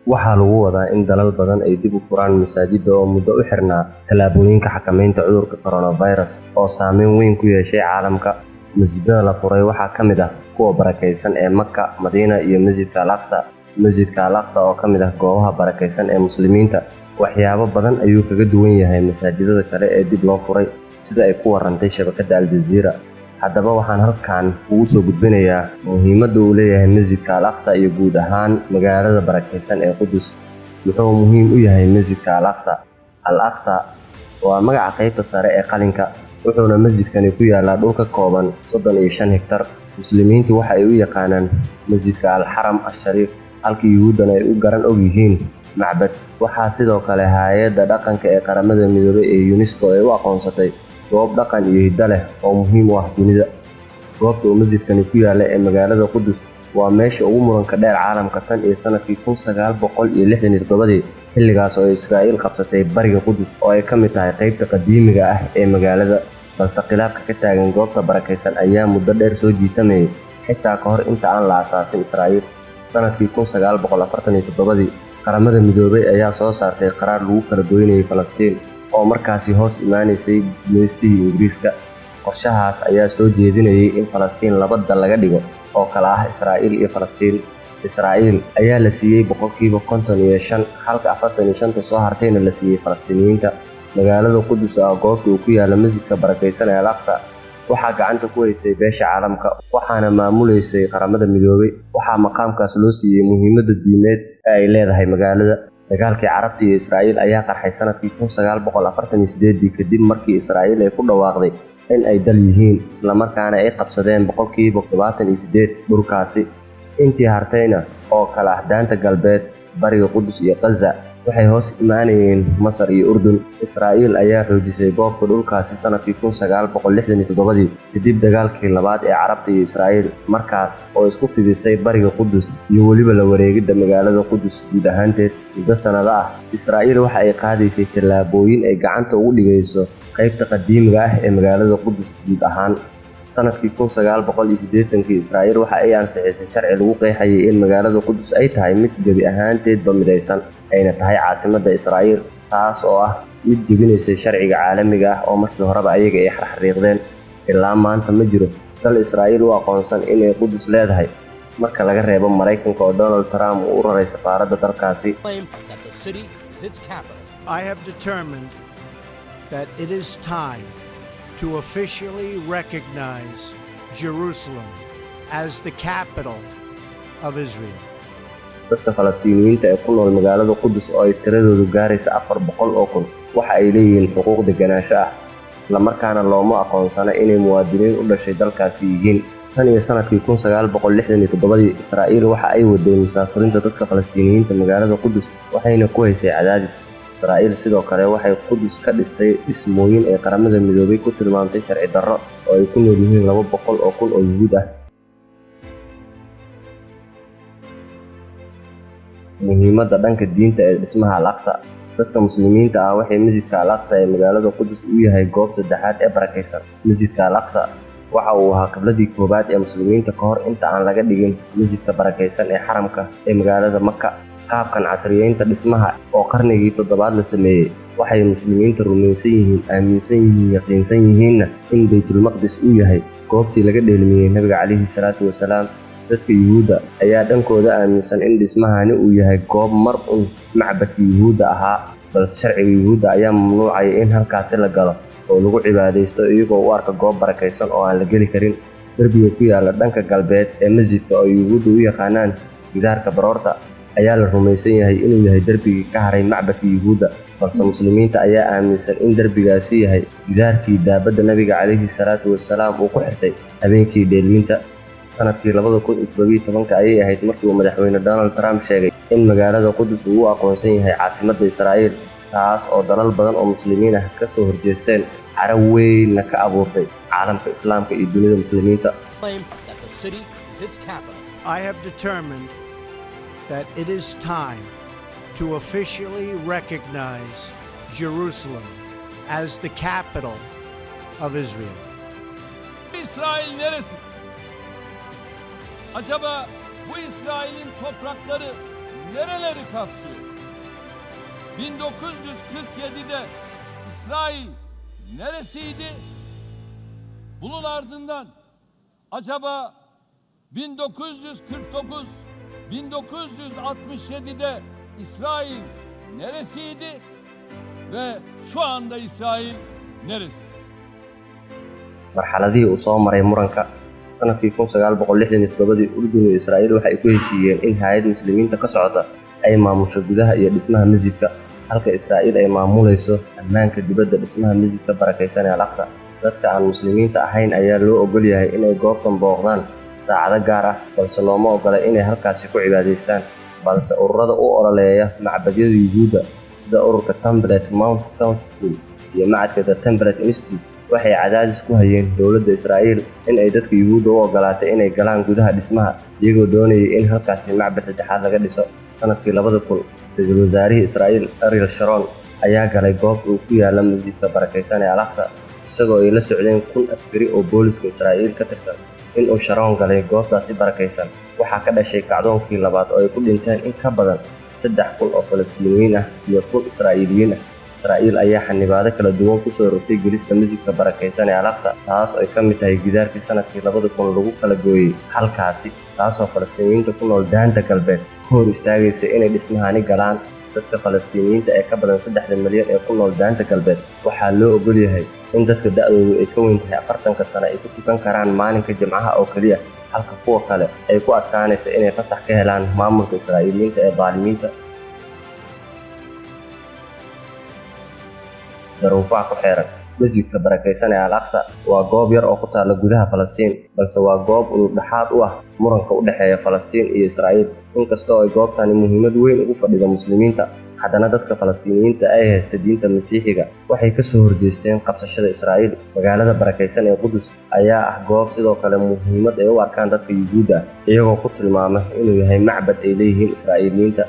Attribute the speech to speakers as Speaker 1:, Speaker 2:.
Speaker 1: Waxaa lagu wadaa in dalal badan ay dib u furaan masaajidda oo muddo u xirnaa tallaabooyinka xakamaynta cudurka coronavirus oo saameyn weyn ku yeeshay caalamka. Masjidada la furay waxaa ka mid ah kuwa barakaysan ee Maka, Madiina iyo Masjidka Al Aqsa. Masjidka Al Aqsa oo ka mid ah goobaha barakaysan ee Muslimiinta, waxyaabo badan ayuu kaga duwan yahay masaajidada kale ee dib loo furay, sida ay ku warantay shabakadda Al Jazeera. Haddaba, waxaan halkan ugu soo gudbinayaa muhiimadda uu leeyahay Masjidka Al Aqsa iyo guud ahaan magaalada barakaysan ee Qudus. Muxuu muhiim u yahay Masjidka Al Aqsa? Al Aqsa waa magaca qaybta sare ee qalinka, wuxuuna masjidkani ku yaalaa dhul ka kooban 35 hektar. Muslimiintu waxa ay u yaqaanaan Masjidka Al Xaram Ashariif, halka Yuhuuddana ay u garan og yihiin macbad. Waxaa sidoo kale hay'adda dhaqanka ee Qaramada Midoobay ee UNESCO ay u aqoonsatay goob dhaqan iyo hiddo leh oo muhiim u ah dunida. Goobta uu masjidkani ku yaalla ee magaalada Qudus waa meesha ugu muranka dheer caalamka tan iyo sanadkii 1967-dii, xilligaas oo Israa'iil qabsatay bariga Qudus oo ay ka mid tahay qaybta qadiimiga ah ee magaalada. Balse khilaafka ka taagan goobta barakaysan ayaa muddo dheer soo jiitamayay, xitaa ka hor inta aan la asaasin Israa'iil. Sanadkii 1947-dii, Qaramada Midoobay ayaa soo saartay qaraar lagu kala goynayay Falastiin oo markaasi hoos imaanaysay gumaystihii Ingiriiska. Qorshahaas ayaa soo jeedinayay in Falastiin laba dal laga dhigo oo kala ah Israa'iil iyo Falastiin. Israa'iil ayaa la siiyey 55%, halka 45-ta soo hartayna la siiyey Falastiiniyiinta. Magaalada Qudus, oo ah goobta uu ku yaalla masjidka barakaysan ee Al Aqsa, waxaa gacanta ku haysay beesha caalamka, waxaana maamuleysay Qaramada Midoobay. Waxaa maqaamkaas loo siiyey muhiimadda diimeed ee ay leedahay magaalada. Dagaalkii Carabta iyo Israa'iil ayaa qarxay sanadkii 1948-dii, kadib markii Israa'iil ay ku dhawaaqday in ay dal yihiin, islamarkaana ay qabsadeen 78% dhulkaasi. Intii hartayna oo kala ah Daanta Galbeed, bariga Qudus iyo Qaza waxay hoos imaanayeen Masar iyo Urdun. Israa'iil ayaa xoojisay boobka dhulkaasi sanadkii 1967-dii kadib dagaalkii labaad ee Carabta iyo Israa'iil, markaas oo isku fidisay bariga Qudus iyo weliba la wareegidda magaalada Qudus guud ahaanteed. Muddo sannado ah, Israa'iil waxa ay qaadaysay tallaabooyin ay gacanta ugu dhigayso qaybta qadiimiga ah ee magaalada Qudus guud ahaan. Sanadkii 1980-kii, Israa'iil waxa ay ansixisay sharci lagu qeexayay in magaalada Qudus ay tahay mid gebi ahaanteedba midaysan, ayna tahay caasimadda Israa'iil, taas oo ah mid jebinaysay sharciga caalamiga ah oo markii horeba ayaga ay xarxariiqdeen. Ilaa maanta ma jiro dal Israa'iil u aqoonsan inay Qudus leedahay, marka laga reebo Maraykanka oo Donald Trump uu u raray safaaradda dalkaasi.
Speaker 2: Claim that the city is its capital.
Speaker 3: I have determined that it is time to officially recognize Jerusalem as the capital of Israel.
Speaker 1: Dadka Falastiiniyiinta ee ku nool magaalada Qudus, oo ay tiradoodu gaaraysa 400,000, waxa ay leeyihiin xuquuq deganaansho ah, islamarkaana looma aqoonsana inay muwaadiniin u dhashay dalkaasi yihiin. Tan iyo sanadkii 1967-dii, Israa'iil waxa ay waday musaafurinta dadka Falastiiniyiinta magaalada Qudus, waxayna ku haysay cadaadis. Israa'iil sidoo kale waxay Qudus ka dhistay dhismooyin ay Qaramada Midoobay ku tilmaamtay sharci darro, oo ay ku nool yihiin 200,000 oo Yuhuud ah. Muhiimadda dhanka diinta ee dhismaha Al Aqsa. Dadka Muslimiinta ah waxay Masjidka Al Aqsa ee magaalada Qudus u yahay goob saddexaad ee barakaysan. Masjidka Al Aqsa waxa uu ahaa qibladii koowaad ee Muslimiinta ka hor inta aan laga dhigin masjidka barakaysan ee Xaramka ee magaalada Maka. Qaabkan casriyeynta dhismaha oo qarnigii toddobaad la sameeyey, waxay Muslimiinta rumaysan yihiin, aaminsan yihiin, yaqiinsan yihiinna in Baytulmaqdis uu yahay goobtii laga dheelmiyey Nabiga calayhi salaatu wasalaam. Dadka Yuhuudda ayaa dhankooda aaminsan in dhismahani uu yahay goob mar un macbadka Yuhuudda ahaa, balse sharciga Yuhuudda ayaa mamnuucaya in halkaasi la galo oo lagu cibaadaysto, iyagoo u arka goob barakaysan oo aan la geli karin. Derbiga ku yaala dhanka galbeed ee masjidka, oo Yuhuudda u yaqaanaan gidaarka baroorta, ayaa la rumaysan yahay inuu yahay derbigii ka haray macbadka Yuhuudda, balse Muslimiinta ayaa aaminsan in derbigaasi yahay gidaarkii daabadda Nabiga calayhi salaatu wasalaam uu ku xirtay habeenkii dheelminta. Sanadkii 2017-ka ayay ahayd markii uu madaxweyne Donald Trump sheegay in magaalada Qudus uu u aqoonsan yahay caasimadda Israa'iil, taas oo dalal badan oo Muslimiin ah ka soo horjeesteen, caro weynna ka abuurtay caalamka Islaamka iyo dunida Muslimiinta.
Speaker 2: Claim that the city is its capital.
Speaker 3: I have determined that it is time to officially recognize Jerusalem as the capital of Israel.
Speaker 4: İsrail neresi? Acaba bu İsrail'in toprakları nereleri kapsıyor? 1947'de İsrail neresiydi? Bunun ardından acaba 1949 1967'de İsrail neresiydi ve şu anda İsrail neresi?
Speaker 1: Marxaladihii uu soo maray muranka. Sanadkii 1967-dii, Urdun iyo Israa'iil waxa ay ku heshiiyeen in hay'ad muslimiinta ka socota ay maamusho gudaha iyo dhismaha masjidka, halka Israa'iil ay maamulayso ammaanka dibadda dhismaha masjidka barakaysan ee Al Aqsa. Dadka aan muslimiinta ahayn ayaa loo ogol yahay inay goobtan booqdaan saacado gaar ah, balse looma ogola inay halkaasi ku cibaadaystaan. Balse ururada u ololeeya macbadyada Yuhuudda, sida ururka Temple Mount Council iyo macadka The Temple Institute, waxay cadaadis ku hayeen dowladda Israa'iil in ay dadka Yuhuudda u ogolaatay inay galaan gudaha dhismaha, iyagoo doonayay in halkaasi macbad saddexaad laga dhiso. Sanadkii 2000, ra-iisul wasaarihii Israa'iil Ariel Sharon ayaa galay goobta uu ku yaala masjidka barakaysan ee Al Aqsa, isagoo ay la socdeen 1000 askari oo booliska Israa'iil ka tirsan. In uu Sharon galay goobtaasi barakaysan waxaa ka dhashay kacdoonkii labaad oo ay ku dhinteen in ka badan 3000 oo Falastiiniyiin ah iyo 1000 Israa'iiliyiin ah. Israa'iil ayaa xanibaado kala duwan kusoo rogtay gelista masjidka barakaysan ee Al Aqsa, taas oo ay ka mid tahay gidaarkii sanadkii 2000 lagu kala gooyey halkaasi, taasoo Falastiiniyiinta ku nool Daanta Galbeed ka hor istaagaysa inay dhismahani galaan. Dadka Falastiiniyiinta ee ka badan 3 milyan ee ku nool Daanta Galbeed waxaa loo ogol yahay in dadka da'doodu ay ka weyn tahay 40-ka sano ay ku tukan karaan maalinka Jimcaha oo keliya, halka kuwa kale ay ku adkaanaysa inay fasax ka helaan maamulka Israa'iiliyiinta ee daalimiinta. Daruufaha ku xeeran masjidka barakaysan ee Al Aqsa waa goob yar oo ku taalla gudaha Falastiin, balse waa goob udub dhexaad u ah muranka u dhexeeya Falastiin iyo Israa'iil. Inkasta oo ay goobtani muhiimad weyn ugu fadhido muslimiinta, haddana dadka Falastiiniyiinta ay haysta diinta Masiixiga waxay kasoo horjeesteen qabsashada Israa'iil. Magaalada barakaysan ee Qudus ayaa ah goob sidoo kale muhiimad ay u arkaan dadka Yuhuudda ah, iyagoo ku tilmaama inuu yahay macbad ay leeyihiin Israa'iiliyiinta.